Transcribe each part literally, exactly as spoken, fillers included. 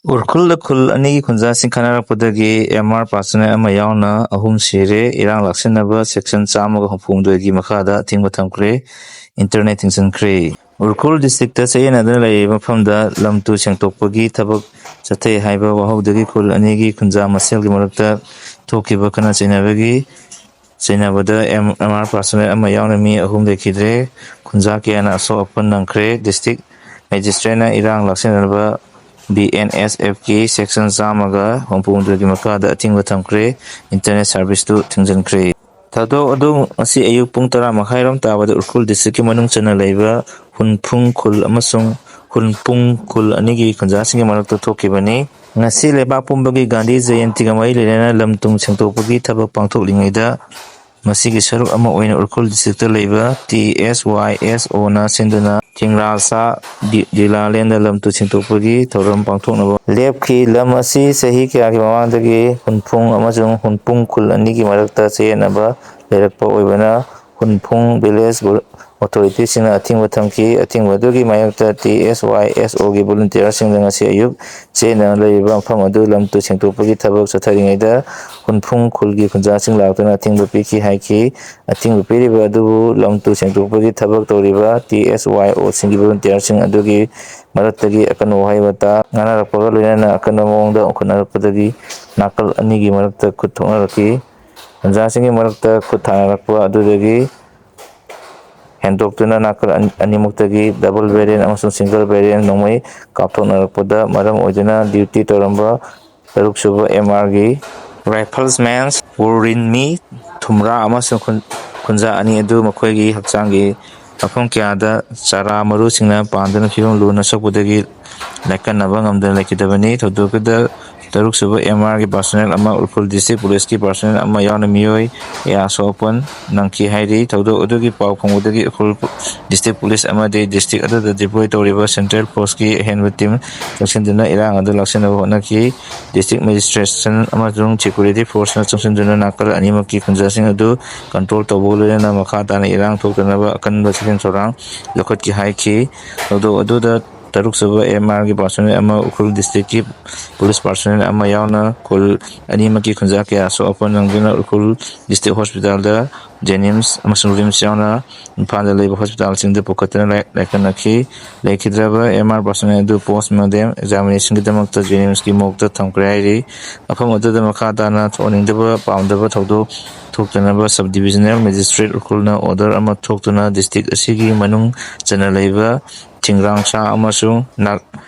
ꯎꯔꯈꯨꯜꯗ ꯈꯨꯜ ꯑꯅꯤꯒꯤ ꯈꯨꯟꯖꯥꯁꯤꯡ ꯈꯠꯅꯔꯛꯄꯗꯒꯤ M R personal ꯑꯃ ꯌꯥꯎꯅ ꯑꯍꯨꯝ ꯁꯤꯔꯦ꯫ ꯏꯔꯥꯡ ꯂꯥꯛꯁꯤꯟꯅꯕ ꯁꯦꯛꯁꯟ ꯆꯥꯝꯃꯒ ꯍꯨꯝꯐꯨ ꯍꯨꯝꯗꯣꯏꯒꯤ ꯃꯈꯥꯗ ꯑꯊꯤꯡꯕ ꯊꯝꯈ꯭ꯔꯦ꯫ ꯏꯟꯇꯔꯅꯦꯠ ꯊꯤꯡꯖꯤꯟꯈ꯭ꯔꯦ꯫ ꯎꯔꯈꯨꯜ ꯗꯤꯁꯇ꯭ꯔꯤꯛꯇ ꯆꯌꯦꯠꯅꯗꯨꯅ ꯂꯩꯔꯤꯕ ꯃꯐꯝꯗ ꯂꯝ ꯇꯨ ꯁꯦꯡꯗꯣꯛꯄꯒꯤ ꯊꯕꯛ ꯆꯠꯊꯩ ꯍꯥꯏꯕ ꯋꯥꯍꯧꯗꯒꯤ ꯈꯨꯜ ꯑꯅꯤꯒꯤ ꯈꯨꯟꯖꯥ ꯃꯁꯦꯜꯒꯤ ꯃꯔꯛꯇ ꯊꯣꯛꯈꯤꯕ ꯈꯠꯅ ꯆꯩꯅꯕꯒꯤ ꯆꯩꯅꯕꯗ ꯑꯦꯝ ꯑꯥꯔ ꯄꯥꯔꯁꯅꯦꯜ ꯑꯃ ꯌꯥꯎꯅ ꯃꯤ ꯑꯍꯨꯝ ꯂꯩꯈꯤꯗ꯭ꯔꯦ꯫ ꯈꯨꯟꯖꯥ ꯀꯌꯥꯅ ꯑꯁꯣꯛ ꯑꯄꯟ ꯅꯪꯈ꯭ꯔꯦ꯫ ꯗꯤꯁꯇ꯭ꯔꯤꯛ ꯃꯦꯖꯤꯁꯇ꯭ꯔꯦꯠꯅ ꯏꯔꯥꯡ ꯂꯥꯛꯁꯤꯟꯅꯅꯕ ꯕꯤ ꯑꯦꯟ ꯑꯦꯁ ꯑꯦꯐꯀꯤ ꯁꯦꯛꯁꯟ ꯆꯥꯝꯃꯒ ꯍꯨꯝꯐꯨ ꯍꯨꯝꯗꯣꯏꯒꯤ ꯃꯈꯥꯗ ꯑꯊꯤꯡꯕ ꯊꯝꯈ꯭ꯔꯦ꯫ ꯏꯟꯇꯔꯅꯦꯠ ꯁꯥꯔꯚꯤꯁꯇꯨ ꯊꯤꯡꯖꯤꯟꯈ꯭ꯔꯦ꯫ ꯊꯧꯗꯣꯛ ꯑꯗꯨ ꯉꯁꯤ ꯑꯌꯨꯛ ꯄꯨꯡ ꯇꯔꯥ ꯃꯈꯥꯏꯔꯣꯝ ꯇꯥꯕꯗ ꯎꯔꯈꯨꯜ ꯗꯤꯁꯇ꯭ꯔꯤꯛꯀꯤ ꯃꯅꯨꯡ ꯆꯟꯅ ꯂꯩꯕ ꯍꯨꯟꯐꯨꯡ ꯈꯨꯜ ꯑꯃꯁꯨꯡ ꯍꯨꯟꯄꯨꯡ ꯈꯨꯜ ꯑꯅꯤꯒꯤ ꯈꯨꯟꯖꯥꯁꯤꯡꯒꯤ ꯃꯔꯛꯇ ꯊꯣꯛꯈꯤꯕꯅꯤ꯫ ꯉꯁꯤ ꯂꯩꯕꯥꯛ ꯄꯨꯝꯕꯒꯤ ꯒꯥꯟꯙꯤ ꯖꯌꯟꯇꯤꯒ ꯃꯔꯤ ꯂꯩꯅꯅ ꯂꯝ ꯇꯨꯡ ꯁꯦꯡꯗꯣꯛꯄꯒꯤ ꯊꯕꯛ ꯄꯥꯡꯊꯣꯛꯂꯤꯉꯩꯗ, ꯃꯁꯤꯒꯤ ꯁꯔꯨꯛ ꯑꯃ ꯑꯣꯏꯅ ꯎꯔꯈꯨꯜ ꯗꯤꯁꯇ꯭ꯔꯤꯛꯇ ꯂꯩꯕ ꯇꯤ ꯑꯦꯁ ꯋꯥꯏ ꯑꯦꯁ ꯑꯣꯅ ꯁꯤꯟꯗꯨꯅ ꯊꯤꯡꯔꯥꯁꯥ ꯗꯤ-, ꯗꯤꯂꯥꯂꯦꯟꯗ ꯂꯝ ꯇꯨ ꯁꯦꯡꯗꯣꯛꯄꯒꯤ ꯊꯧꯔꯝ ꯄꯥꯡꯊꯣꯛꯅꯕ ꯂꯦꯞꯈꯤ꯫ ꯂꯝ ꯑꯁꯤ ꯆꯍꯤ ꯀꯌꯥꯒꯤ ꯃꯃꯥꯡꯗꯒꯤ ꯍꯨꯟꯐꯨꯡ ꯑꯃꯁꯨꯡ ꯍꯨꯟꯄꯨꯡ ꯈꯨꯜ ꯑꯅꯤꯒꯤ ꯃꯔꯛꯇ ꯆꯌꯦꯠꯅꯕ ꯂꯩꯔꯛꯄ ꯑꯣꯏꯕꯅ, ꯍꯨꯟꯐꯨꯡ ꯚꯤꯂꯦꯖ ꯑꯣꯊꯣꯔꯤꯇꯤꯁꯤꯡꯅ ꯑꯊꯤꯡꯕ ꯊꯝꯈꯤ꯫ ꯑꯊꯤꯡꯕ ꯑꯗꯨꯒꯤ ꯃꯥꯌꯣꯛꯇ ꯇꯤ ꯑꯦꯁ ꯋꯥꯏ ꯑꯦꯁ ꯑꯣꯒꯤ ꯚꯣꯂꯨꯟꯇꯤꯌꯔꯁꯤꯡꯅ ꯉꯁꯤ ꯑꯌꯨꯛ ꯆꯌꯦꯠꯅ ꯂꯩꯔꯤꯕ ꯃꯐꯝ ꯑꯗꯨ ꯂꯝ ꯇꯨ ꯁꯦꯡꯗꯣꯛꯄꯒꯤ ꯊꯕꯛ ꯆꯠꯊꯔꯤꯉꯩꯗ ꯍꯨꯟꯐꯨꯡ ꯈꯨꯜꯒꯤ ꯈꯨꯟꯖꯥꯁꯤꯡ ꯂꯥꯛꯇꯨꯅ ꯑꯊꯤꯡꯕ ꯄꯤꯈꯤ ꯍꯥꯏꯈꯤ꯫ ꯑꯊꯤꯡꯕ ꯄꯤꯔꯤꯕ ꯑꯗꯨꯕꯨ ꯂꯝ ꯇꯨ ꯁꯦꯡꯗꯣꯛꯄꯒꯤ ꯊꯕꯛ ꯇꯧꯔꯤꯕ ꯇꯤ ꯑꯦꯁ ꯋꯥꯏ ꯑꯣꯁꯤꯡꯒꯤ ꯚꯣꯂꯨꯟꯇꯤꯌꯔꯁꯤꯡ ꯑꯗꯨꯒꯤ ꯃꯔꯛꯇꯒꯤ ꯑꯀꯟꯕ ꯋꯥꯍꯩ ꯋꯥꯇꯥ ꯉꯥꯡꯅꯔꯛꯄꯒ ꯂꯣꯏꯅꯅ ꯑꯀꯟꯕ ꯃꯑꯣꯡꯗ ꯑꯣꯟꯈꯠꯅꯔꯛꯄꯗꯒꯤ ꯅꯥꯀꯜ ꯑꯅꯤꯒꯤ ꯃꯔꯛꯇ ꯈꯨꯠ ꯊꯣꯛꯅꯔꯛꯈꯤ꯫ ꯈꯨꯟꯖꯥꯁꯤꯡꯒꯤ ꯃꯔꯛꯇ ꯈꯨꯠ ꯊꯥꯅꯔꯛꯄ ꯑꯗꯨꯗꯒꯤ ꯍꯦꯟꯗꯣꯛꯇꯨꯅ ꯅꯥꯀꯜ ꯑꯅꯤ-, ꯑꯅꯤꯃꯛꯇꯒꯤ ꯗꯕꯜ ꯕꯦꯔꯦꯜ ꯑꯃꯁꯨꯡ ꯁꯤꯡꯒꯜ ꯕꯦꯔꯦꯜ ꯅꯣꯡꯃꯩ ꯀꯥꯞꯊꯣꯛꯅꯔꯛꯄꯗ ꯃꯔꯝ ꯑꯣꯏꯗꯨꯅ ꯗ꯭ꯌꯨꯇꯤ ꯇꯧꯔꯝꯕ ꯇꯔꯨꯛꯁꯨꯕ ꯑꯦꯝ ꯑꯥꯔꯒꯤ ꯔꯥꯏꯐꯜꯁꯃꯦꯟ ꯎꯔꯤꯟꯃꯤ ꯊꯨꯝꯔꯥ ꯑꯃꯁꯨꯡ ꯈꯨꯟ-, ꯈꯨꯟꯖꯥ ꯑꯅꯤ ꯑꯗꯨ ꯃꯈꯣꯏꯒꯤ ꯍꯛꯆꯥꯡꯒꯤ ꯃꯐꯝ ꯀꯌꯥꯗ ꯆꯥꯔꯥ ꯃꯔꯨꯁꯤꯡꯅ ꯄꯥꯟꯗꯨꯅ ꯐꯤꯕꯝ ꯂꯨꯅ ꯁꯣꯛꯄꯗꯒꯤ ꯂꯥꯏꯀꯠꯅꯕ ꯉꯝꯗꯅ ꯂꯩꯈꯤꯗꯕꯅꯤ꯫ ꯊꯧꯗꯣꯛꯇꯨꯗ ꯇꯔꯨꯛꯁꯨꯕ ꯑꯦꯝ ꯑꯥꯔꯒꯤ ꯄꯥꯔꯁꯣꯅꯦꯜ ꯑꯃ, ꯎꯈ꯭ꯔꯨꯜ ꯗꯤꯁꯇ꯭ꯔꯤꯛ ꯄꯨꯂꯤꯁꯀꯤ ꯄꯥꯔꯁꯣꯅꯦꯜ ꯑꯃ ꯌꯥꯎꯅ ꯃꯤꯑꯣꯏ ꯀꯌꯥ ꯑꯁꯣꯛ ꯑꯄꯟ ꯅꯪꯈꯤ ꯍꯥꯏꯔꯤ꯫ ꯊꯧꯗꯣꯛ ꯑꯗꯨꯒꯤ ꯄꯥꯎ ꯐꯪꯕꯗꯒꯤ ꯎꯈ꯭ꯔꯨꯜ ꯗꯤꯁꯇ꯭ꯔꯤꯛ ꯄꯨꯂꯤꯁ ꯑꯃꯗꯤ ꯗꯤꯁꯇ꯭ꯔꯤꯛ ꯑꯗꯨꯗ ꯗꯤꯄ꯭ꯂꯣꯏ ꯇꯧꯔꯤꯕ ꯁꯦꯟꯇ꯭ꯔꯦꯜ ꯐꯣꯔꯁꯀꯤ ꯑꯍꯦꯟꯕ ꯇꯤꯝ ꯆꯪꯁꯤꯟꯗꯨꯅ ꯏꯔꯥꯡ ꯑꯗꯨ ꯂꯥꯛꯁꯤꯟꯅꯕ ꯍꯣꯠꯅꯈꯤ꯫ ꯗꯤꯁꯇ꯭ꯔꯤꯛ ꯃꯦꯖꯤꯁꯇ꯭ꯔꯦꯠꯁꯟ ꯑꯃꯁꯨꯡ ꯁꯦꯀ꯭ꯌꯨꯔꯤꯇꯤ ꯐꯣꯔꯁꯅ ꯆꯪꯁꯤꯟꯗꯨꯅ ꯅꯥꯀꯜ ꯑꯅꯤꯃꯛꯀꯤ ꯈꯨꯟꯖꯥꯁꯤꯡ ꯑꯗꯨ ꯀꯟꯇ꯭ꯔꯣꯜ ꯇꯧꯕꯒ ꯂꯣꯏꯅꯅ ꯃꯈꯥ ꯇꯥꯅ ꯏꯔꯥꯡ ꯊꯣꯛꯇꯅꯕ ꯑꯀꯟꯕ ꯆꯦꯛꯁꯤꯟ ꯊꯧꯔꯥꯡ ꯂꯧꯈꯠꯈꯤ ꯍꯥꯏꯈꯤ꯫ ꯊꯧꯗꯣꯛ ꯑꯗꯨꯗ ꯇꯔꯨꯛ ꯁꯨꯕ ꯑꯦꯝ ꯑꯥꯔꯒꯤ ꯄꯥꯔꯁꯣꯅꯦꯜ ꯑꯃ, ꯎꯈ꯭ꯔꯨꯜ ꯗꯤꯁꯇ꯭ꯔꯤꯛꯀꯤ ꯄꯨꯂꯤꯁ ꯄꯥꯔꯁꯣꯅꯦꯜ ꯑꯃ ꯌꯥꯎꯅ ꯈꯨꯜ ꯑꯅꯤꯃꯛꯀꯤ ꯈꯨꯟꯖꯥ ꯀꯌꯥ ꯑꯁꯣꯛ ꯑꯄꯟ ꯅꯪꯗꯨꯅ ꯎꯈ꯭ꯔꯨꯜ ꯗꯤꯁꯇ꯭ꯔꯤꯛ ꯍꯣꯁꯄꯤꯇꯥꯜꯗ ꯖꯦꯅꯤꯝꯁ ꯑꯃꯁꯨꯡ ꯔꯤꯝꯁ ꯌꯥꯎꯅ ꯏꯝꯐꯥꯜꯗ ꯂꯩꯕ ꯍꯣꯁꯄꯤꯇꯥꯜꯁꯤꯡꯗ ꯄꯨꯈꯠꯇꯨꯅ ꯂꯥꯏ-, ꯂꯥꯏꯀꯠꯅꯈꯤ꯫ ꯂꯩꯈꯤꯗ꯭ꯔꯕ ꯑꯦꯝ ꯑꯥꯔ ꯄꯥꯔꯁꯣꯅꯦꯜ ꯑꯗꯨ ꯄꯣꯁꯃꯣꯔꯇꯦꯝ ꯑꯦꯛꯖꯥꯃꯤꯅꯦꯁꯟꯒꯤꯗꯃꯛꯇ ꯖꯦꯅꯤꯝꯁꯀꯤ ꯃꯣꯔꯒꯇ ꯊꯝꯈ꯭ꯔꯦ ꯍꯥꯏꯔꯤ꯫ ꯃꯐꯝ ꯑꯗꯨꯗ ꯃꯈꯥ ꯇꯥꯅ ꯊꯣꯛꯍꯟꯅꯤꯡꯗꯕ ꯄꯥꯝꯗꯕ ꯊꯧꯗꯣꯛ ꯊꯣꯛꯇꯅꯕ ꯁꯕ ꯗꯤꯕꯤꯖꯅꯦꯜ ꯃꯦꯖꯤꯁꯇ꯭ꯔꯦꯠ ꯎꯈ꯭ꯔꯨꯜꯅ ꯑꯣꯔꯗꯔ ꯑꯃ ꯊꯣꯛꯇꯨꯅ ꯗꯤꯁꯇ꯭ꯔꯤꯛ ꯑꯁꯤꯒꯤ ꯃꯅꯨꯡ ꯆꯟꯅ ꯂꯩꯕ ꯊꯤꯡꯒ꯭ꯔꯥꯡꯁꯥ ꯑꯃꯁꯨꯡ ꯅꯥ-,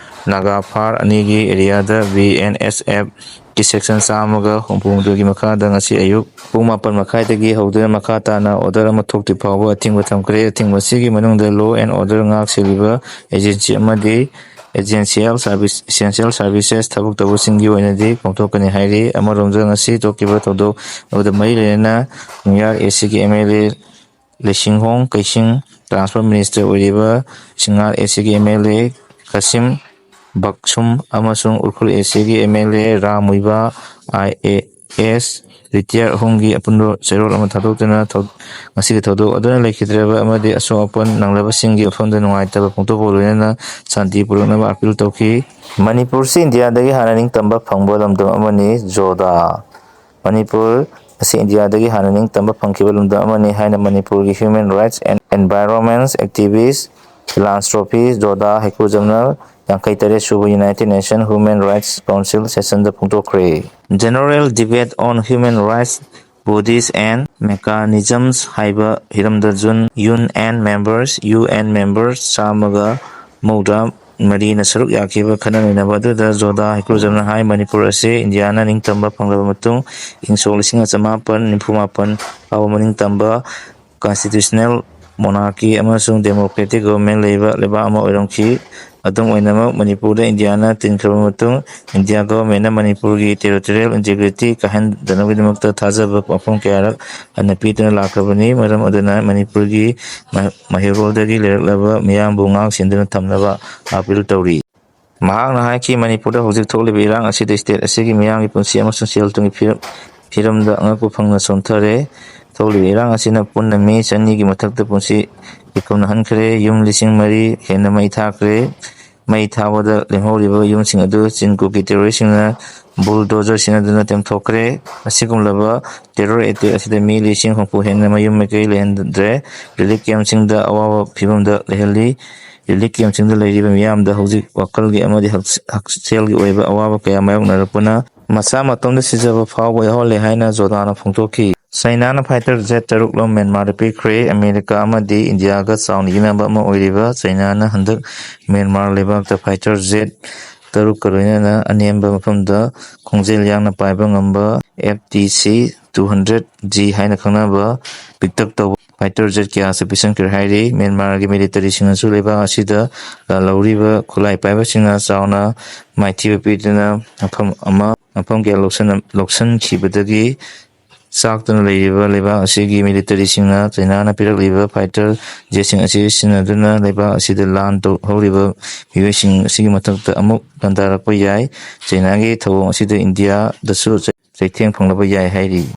ꯅꯥꯒꯥ ꯐꯥꯔ ꯑꯅꯤꯒꯤ ꯑꯦꯔꯤꯌꯥꯗ ꯕꯤ ꯑꯦꯟ ꯑꯦꯁ ꯑꯦꯐꯀꯤ ꯁꯦꯛꯁꯟ ꯆꯥꯝꯃꯒ ꯍꯨꯝꯐꯨ ꯍꯨꯝꯗꯣꯏꯒꯤ ꯃꯈꯥꯗ ꯉꯁꯤ ꯑꯌꯨꯛ ꯄꯨꯡ ꯃꯥꯄꯟ ꯃꯈꯥꯏꯗꯒꯤ ꯍꯧꯗꯨꯅ ꯃꯈꯥ ꯇꯥꯅ ꯑꯣꯔꯗꯔ ꯑꯃ ꯊꯣꯛꯇ꯭ꯔꯤ ꯐꯥꯎꯕ ꯑꯊꯤꯡꯕ ꯊꯝꯈ꯭ꯔꯦ꯫ ꯑꯊꯤꯡꯕ ꯑꯁꯤꯒꯤ ꯃꯅꯨꯡꯗ ꯂꯣ ꯑꯦꯟ ꯑꯣꯔꯗꯔ ꯉꯥꯛ ꯁꯦꯜꯂꯤꯕ ꯑꯦꯖꯦꯟꯁꯤ ꯑꯃꯗꯤ essential service, essential services ꯊꯕꯛ ꯇꯧꯕꯁꯤꯡꯒꯤ ꯑꯣꯏꯅꯗꯤ ꯄꯥꯡꯊꯣꯛꯀꯅꯤ ꯍꯥꯏꯔꯤ꯫ ꯑꯃꯔꯣꯝꯗ ꯉꯁꯤ ꯊꯣꯛꯈꯤꯕ ꯊꯧꯗꯣꯛ ꯑꯗꯨꯗ ꯃꯔꯤ ꯂꯩꯅꯅ ꯅꯤꯌꯥꯔ ꯑꯦꯁꯤꯒꯤ ꯑꯦꯝ ꯑꯦꯜ ꯑꯦ ꯂꯩꯁꯤꯡꯍꯣꯡ ꯀꯩꯁꯤꯡ, ꯇ꯭ꯔꯥꯟꯁꯐꯔ ꯃꯤꯅꯤꯁꯇꯔ ꯑꯣꯏꯔꯤꯕ ꯁꯤꯡꯉꯥꯔ ꯑꯦꯁꯤꯒꯤ M L A Kashim Vashum ꯑꯃꯁꯨꯡ ꯎꯈ꯭ꯔꯨꯜ ꯑꯦꯁꯤꯒꯤ M L A Ram Muivah, I A S retire ꯑꯍꯨꯝꯒꯤ ꯑꯄꯨꯟꯕ ꯆꯦꯔꯣꯜ ꯑꯃ ꯊꯥꯗꯣꯛꯇꯨꯅ ꯊꯧ-, ꯉꯁꯤꯒꯤ ꯊꯧꯗꯣꯛ ꯑꯗꯨꯅ ꯂꯩꯈꯤꯗ꯭ꯔꯕ ꯑꯃꯗꯤ ꯑꯁꯣꯛ ꯑꯄꯟ ꯅꯪꯂꯕꯁꯤꯡꯒꯤ ꯃꯐꯝꯗ ꯅꯨꯡꯉꯥꯏꯇꯕ ꯐꯣꯡꯗꯣꯛꯄꯒ ꯂꯣꯏꯅꯅ ꯁꯥꯟꯇꯤ ꯄꯨꯔꯛꯅꯕ ꯑꯥꯄꯤꯜ ꯇꯧꯈꯤ꯫ ꯃꯅꯤꯄꯨꯔꯁꯤ ꯏꯟꯗꯤꯌꯥꯗꯒꯤ ꯍꯥꯟꯅ ꯅꯤꯡꯇꯝꯕ ꯐꯪꯕ ꯂꯝꯗꯝ ꯑꯃꯅꯤ꯫ ꯖꯣꯗꯥ꯫ ꯃꯅꯤꯄꯨꯔ ꯑꯁꯤ ꯏꯟꯗꯤꯌꯥꯗꯒꯤ ꯍꯥꯟꯅ ꯅꯤꯡꯇꯝꯕ ꯐꯪꯈꯤꯕ ꯂꯝꯗꯝ ꯑꯃꯅꯤ ꯍꯥꯏꯅ ꯃꯅꯤꯄꯨꯔꯒꯤ human rights and environment activist, philanthropist ꯖꯣꯗꯥ ꯍꯩꯀ꯭ꯔꯨꯖꯝꯅ ꯌꯥꯡꯈꯩ ꯇꯔꯦꯠ ꯁꯨꯕ United Nations Human Rights Council session the ꯐꯣꯡꯗꯣꯛꯈ꯭ꯔꯦ꯫ General Debate on Human Rights, Bodies and Mechanisms ꯍꯥꯏꯕ ꯍꯤꯔꯝꯗ June, U N members, U N members ꯆꯥꯝꯃꯒ ꯃꯧꯗ꯭ꯔꯥ ꯃꯔꯤꯅ ꯁꯔꯨꯛ ꯌꯥꯈꯤꯕ ꯈꯟꯅ ꯅꯩꯅꯕ ꯑꯗꯨꯗ ꯖꯣꯗꯥ ꯍꯩꯀ꯭ꯔꯨꯖꯝꯅ ꯍꯥꯏ, ꯃꯅꯤꯄꯨꯔ ꯑꯁꯤ ꯏꯟꯗꯤꯌꯥꯅ ꯅꯤꯡꯇꯝꯕ ꯐꯪꯂꯕ ꯃꯇꯨꯡ ꯏꯪ ꯁꯣꯛ ꯂꯤꯁꯤꯡ ꯑꯃ ꯆꯃꯥꯄꯟ ꯅꯤꯐꯨ ꯃꯥꯄꯟ ꯐꯥꯎꯕ ꯃꯅꯤꯡꯇꯝꯕ constitutional monarchy ꯑꯃꯁꯨꯡ democratic government ꯂꯩꯕ ꯂꯩꯕꯥꯛ ꯑꯃ ꯑꯣꯏꯔꯝꯈꯤ꯫ ꯑꯗꯨꯝ ꯑꯣꯏꯅꯃꯛ, ꯃꯅꯤꯄꯨꯔꯗ ꯏꯟꯗꯤꯌꯥꯅ ꯇꯤꯟꯈ꯭ꯔꯕ ꯃꯇꯨꯡ, ꯏꯟꯗꯤꯌꯥ government ꯅ ꯃꯅꯤꯄꯨꯔꯒꯤ territorial integrity ꯀꯥꯏꯍꯟꯗꯅꯕꯒꯤꯗꯃꯛꯇ ꯊꯥꯖꯕ ꯋꯥꯐꯝ ꯀꯌꯥꯔꯛ ꯍꯟꯅ ꯄꯤꯗꯨꯅ ꯂꯥꯛꯈ꯭ꯔꯕꯅꯤ꯫ ꯃꯔꯝ ꯑꯗꯨꯅ ꯃꯅꯤꯄꯨꯔꯒꯤ ꯃ-, ꯃꯍꯩꯔꯣꯜꯗꯒꯤ ꯂꯩꯔꯛꯂꯕ ꯃꯤꯌꯥꯝꯕꯨ ꯉꯥꯛ ꯁꯦꯟꯗꯨꯅ ꯊꯝꯅꯕ ꯑꯥꯄꯤꯜ ꯇꯧꯔꯤ꯫ ꯃꯍꯥꯛꯅ ꯍꯥꯏꯈꯤ, ꯃꯅꯤꯄꯨꯔꯗ ꯍꯧꯖꯤꯛ ꯊꯣꯛꯂꯤꯕ ꯏꯔꯥꯡ ꯑꯁꯤꯗ state ꯑꯁꯤꯒꯤ ꯃꯤꯌꯥꯝꯒꯤ ꯄꯨꯟꯁꯤ ꯑꯃꯁꯨꯡ ꯁꯦꯜ ꯊꯨꯝꯒꯤ ꯐꯤꯔꯝ, ꯐꯤꯔꯝꯗ ꯑꯉꯛꯄ ꯐꯪꯅ ꯁꯣꯟꯊꯔꯦ꯫ ꯊꯣꯛꯂꯤꯕ ꯏꯔꯥꯡ ꯑꯁꯤꯅ ꯄꯨꯟꯅ ꯃꯤ ꯆꯅꯤꯒꯤ ꯃꯊꯛꯇ ꯄꯨꯟꯁꯤ ꯏꯀꯨꯝꯅꯍꯟꯈ꯭ꯔꯦ꯫ ꯌꯨꯝ ꯂꯤꯁꯤꯡ ꯃꯔꯤ ꯍꯦꯟꯅ ꯃꯩ ꯊꯥꯈ꯭ꯔꯦ꯫ ꯃꯩ ꯊꯥꯕꯗ ꯂꯦꯝꯍꯧꯔꯤꯕ ꯌꯨꯝꯁꯤꯡ ꯑꯗꯨ ꯆꯤꯟ ꯀꯨꯀꯤ ꯇꯦꯔꯣꯔꯤꯁꯁꯤꯡꯅ ꯕꯨꯜꯗꯣꯖꯔ ꯁꯤꯖꯤꯟꯅꯗꯨꯅ ꯇꯦꯝꯊꯣꯛꯈ꯭ꯔꯦ꯫ ꯑꯁꯤꯒꯨꯝꯂꯕ ꯇꯦꯔꯣꯔ ꯑꯦꯇꯦꯛ ꯑꯁꯤꯗ ꯃꯤ ꯂꯤꯁꯤꯡ ꯍꯨꯝꯐꯨ ꯍꯦꯟꯅ ꯃꯌꯨꯝ ꯃꯀꯩ ꯂꯩꯍꯟꯗ꯭ꯔꯦ꯫ ꯔꯤꯂꯤꯐ ꯀꯦꯝꯞꯁꯤꯡꯗ ꯑꯋꯥꯕ ꯐꯤꯕꯝꯗ ꯂꯩꯍꯜꯂꯤ꯫ ꯔꯤꯂꯤꯐ ꯀꯦꯝꯞꯁꯤꯡꯗ ꯂꯩꯔꯤꯕ ꯃꯤꯌꯥꯝꯗ ꯍꯧꯖꯤꯛ ꯋꯥꯈꯜꯒꯤ ꯑꯃꯗꯤ ꯍꯛꯁ-, ꯍꯛꯁꯦꯜꯒꯤ ꯑꯣꯏꯕ ꯑꯋꯥꯕ ꯀꯌꯥ ꯃꯥꯌꯣꯛꯅꯔꯛꯄꯅ ꯃꯁꯥ ꯃꯇꯣꯝꯗ ꯁꯤꯖꯕ ꯐꯥꯎꯕ ꯌꯥꯎꯍꯜꯂꯦ ꯍꯥꯏꯅ ꯖꯣꯔꯗꯥꯟꯅ ꯐꯣꯡꯗꯣꯛꯈꯤ꯫ ꯆꯩꯅꯥꯅ ꯐꯥꯏꯇꯔ ꯖꯦꯠ ꯇꯔꯨꯛ ꯂꯣꯝ ꯃ꯭ꯌꯥꯟꯃꯥꯔꯗ ꯄꯤꯈ꯭ꯔꯦ꯫ ꯑꯃꯦꯔꯤꯀꯥ ꯑꯃꯗꯤ ꯏꯟꯗꯤꯌꯥꯒ ꯆꯥꯎꯅ ꯌꯦꯛꯅꯕ ꯑꯃ ꯑꯣꯏꯔꯤꯕ ꯆꯩꯅꯥꯅ ꯍꯟꯗꯛ ꯃ꯭ꯌꯥꯟꯃꯥꯔ ꯂꯩꯕꯥꯛꯇ ꯐꯥꯏꯇꯔ ꯖꯦꯠ ꯇꯔꯨꯛꯀ ꯂꯣꯏꯅꯅ ꯑꯅꯦꯝꯕ ꯃꯐꯝꯗ ꯈꯣꯡꯖꯦꯜ ꯌꯥꯡꯅ ꯄꯥꯏꯕ ꯉꯝꯕ F T C two hundred G ꯍꯥꯏꯅ ꯈꯪꯅꯕ ꯄꯤꯛꯇꯛ ꯇꯧꯕ ꯐꯥꯏꯇꯔ ꯖꯦꯠ ꯀꯌꯥꯁꯨ ꯄꯤꯁꯤꯟꯈ꯭ꯔꯦ ꯍꯥꯏꯔꯤ꯫ ꯃ꯭ꯌꯥꯟꯃꯥꯔꯒꯤ ꯃꯤꯂꯤꯇꯔꯤꯁꯤꯡꯅꯁꯨ ꯂꯩꯕꯥꯛ ꯑꯁꯤꯗ ꯂꯥꯜꯍꯧꯔꯤꯕ ꯈꯨꯠꯂꯥꯏ ꯄꯥꯏꯕꯁꯤꯡꯅ ꯆꯥꯎꯅ ꯃꯥꯏꯊꯤꯕ ꯄꯤꯗꯨꯅ ꯃꯐꯝ ꯑꯃ, ꯃꯐꯝ ꯀꯌꯥ ꯂꯧꯁꯤꯟ-, ꯂꯧꯁꯤꯟꯈꯤꯕꯗꯒꯤ ꯆꯥꯛꯇꯨꯅ ꯂꯩꯔꯤꯕ ꯂꯩꯕꯥꯛ ꯑꯁꯤꯒꯤ ꯃꯤꯂꯤꯇꯔꯤꯁꯤꯡꯅ ꯆꯩꯅꯥꯅ ꯄꯤꯔꯛꯂꯤꯕ ꯐꯥꯏꯇꯔ ꯖꯦꯠꯁꯤꯡ ꯑꯁꯤ ꯁꯤꯖꯤꯟꯅꯗꯨꯅ ꯂꯩꯕꯥꯛ ꯑꯁꯤꯗ ꯂꯥꯟ ꯇꯧꯍꯧꯔꯤꯕ ꯃꯤꯑꯣꯏꯁꯤꯡ ꯑꯁꯤꯒꯤ ꯃꯊꯛꯇ ꯑꯃꯨꯛ ꯂꯥꯟꯗꯥꯔꯛꯄ ꯌꯥꯏ꯫ ꯆꯩꯅꯥꯒꯤ ꯊꯧꯑꯣꯡ ꯑꯁꯤꯗ ꯏꯟꯗꯤꯌꯥꯗꯁꯨ ꯆꯩꯊꯦꯡ ꯐꯪꯂꯕ ꯌꯥꯏ ꯍꯥꯏꯔꯤ꯫